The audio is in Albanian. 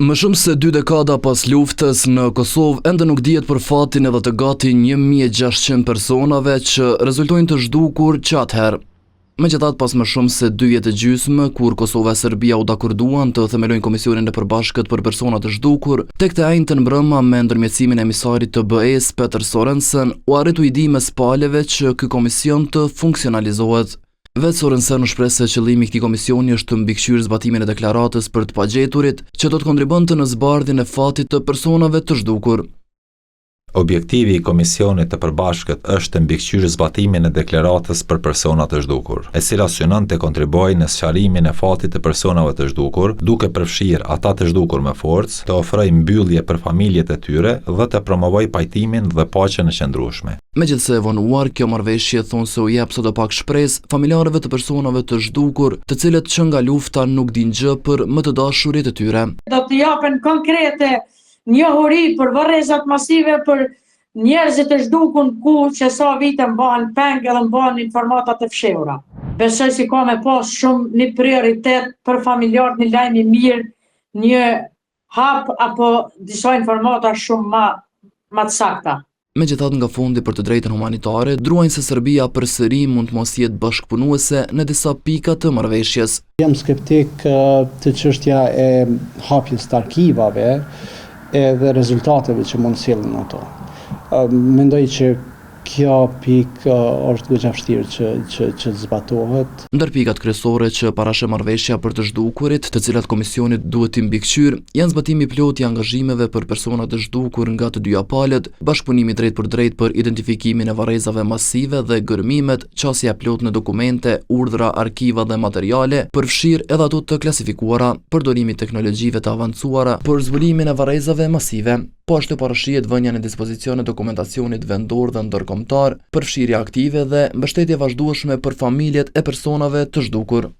Më shumë se dy dekada pas luftës në Kosovë ende nuk dihet për fatin edhe të gati 1600 personave që rezultojnë të zhdukur që atëherë. Megjithatë, pas më shumë se dy vjet e gjysmë, kur Kosova e Serbia u dakorduan të themelojnë Komisionin e Përbashkët për Persona të Zhdukur, tek të enjten mbrëma me ndërmjetësimin e emisarit të BE-së, Peter Sorensen, u arrit ujdi mes palëve që ky komision të funksionalizohet. Vetë Sorensen u shpreh se qëllimi i këtij komisioni është të mbikëqyrë zbatimin e deklaratës për të pagjeturit, që do të kontribuonte në zbardhjen e fatit të personave të zhdukur. Objektivi i Komisionit të Përbashkët është të mbikëqyrë zbatimin e Deklaratës për Personat e Zhdukur, e cila synon të kontribuojë në sqarimin e fatit të personave të zhdukur, duke përfshirë ata të zhdukur me forcë, të ofrojë mbyllje për familjet e tyre dhe të promovojë pajtimin dhe paqen e qëndrueshme. Megjithëse e vonuar, kjo marrëveshje thonë se u jep sadopak shpresë familjarëve të personave të zhdukur, të cilët që nga lufta nuk dinë gjë për më të dashurit e tyre. Do të japen konkrete njohuri për varrezat masive për njerëzit e zhdukun ku që sa vite mbahen peng edhe mbahen informata të fshehura. Besoj se ka me pas shumë një prioritet për familjarët, një lajm i mirë, një hap apo disa informata shumë ma, ma të sakta. Megjithatë nga Fondi për të Drejtën Humanitare druajnë se Serbia përsëri mund të mos jetë bashkëpunuese në disa pika të marrëveshjes. Jam skeptik te çështja e hapjes të arkivave edhe rezultateve që mund të sjellin ato. Mendoj që kjo pikë është goxha vështirë që që që të zbatohet. Ndër pikat kryesore që parasheh marrëveshja për të zhdukurit, të cilat komisioni duhet t'i mbikëqyrë, janë zbatimi i plotë i angazhimeve për personat e zhdukur nga të dyja palët, bashkëpunimi i drejtpërdrejtë për identifikimin e varrezave masive dhe gërmimet, qasja e plotë në dokumente, urdhra, arkiva dhe materiale, përfshirë edhe ato të klasifikuara, përdorimi i teknologjive të avancuara për zbulimin e varrezave masive. Po ashtu parashihet vënia në dispozicion e dokumentacionit vendor dhe ndërkombëtar, përfshirje aktive dhe mbështetje e vazhdueshme për familjet e personave të zhdukur.